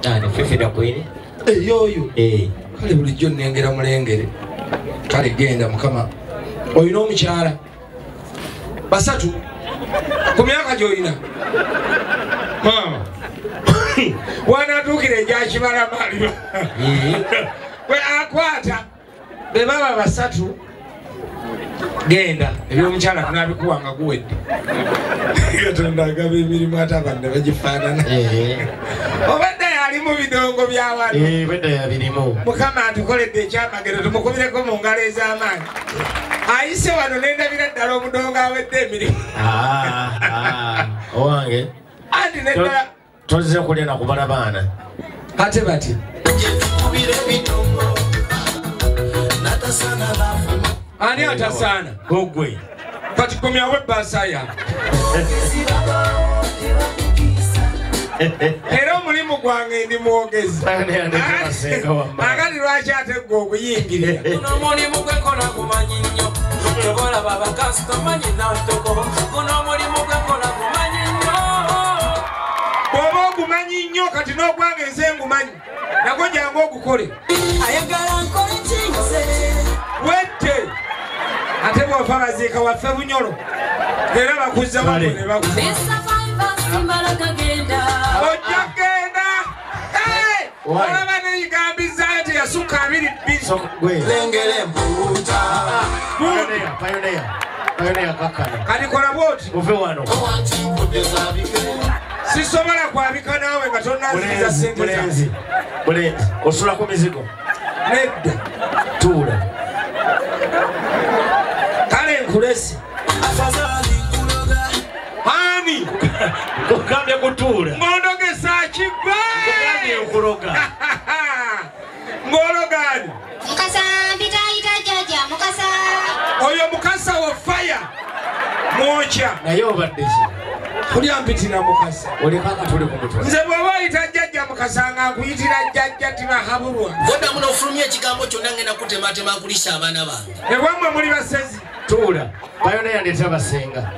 Ani Fifi da Queen? Yoyo. Kale bulijjo nnengera mulengere. Kale genda mukama. Olina omukyala. Basatu. Ku myaka gy'olina. Maama. Wanaatuukira egya Kibalama. Bwe akwata be baba basatu genda ebyomukyala tunabikuwa nga guwedde. Katonda agaba emirimu ate abantu ne bagifaanana. Obadde yali mu bidongo bya wano. Obadde yabirimu. Mukama atukoledde ekyamagero tumukubireko mu ngalo ez'amaanyi. Ayise wano nendabira ddala omudongo awedde emirimu. Owange. Anti neddala tozze kulya na kubala baana. Ate bati. Ani atasaana? Gogwe. Kati komyawo ebbaasa yange. Era omulimu gwange ndi mwogezi. Akati lwaki ate gwe okuyingirira? Guno omulimu gwe nkola gumanyi nnyo. Tobolaba abakasitoma nyina ntoko. Guno omulimu gwe nkola gumanyi nnyo. Bw'oba ogumanyi nnyo kati n'ogwange nze ngumanyi. Nagwo jangu ogukole. Ayagala nkole ki nze? Wette. Ate bw'ofa baziika waffe Bunyolo. Era bakuzza wano ne bakuza. Ojja kugenda. Olaba neeyigambizaayo teyasukka 22. Lengere mpuuta. Pioneer kakkana. Kati kola bw'oti. Muve wano. Sisobola kwabika naawe nga tonnanziriza ssente zange. Mulenzi, osula ku mizigo? Nedda. Tuula. Kale nkulese. Ani? Nkugambye kutuula. Ng'ondogesa kigwe. Nkugambye okuloga. Ng'ologa ani? Mukasa mpitayita jjajja Mukasa. Oyo Mukasa wa fire. Mwokya. Naye obadde ki? Kulya mpitina Mukasa. Oleka akatuli ku mutwe. Nze bw'oba oyita jjajja Mukasa nga nkuyitira jjajja Tibahabulwa. Goddamu n'ofulumya ekigambo kyonna ngenda kutematema nkulisa abaana bange. Ewammwe muli basezi. Tuula. Pioneer ndeeta basenga.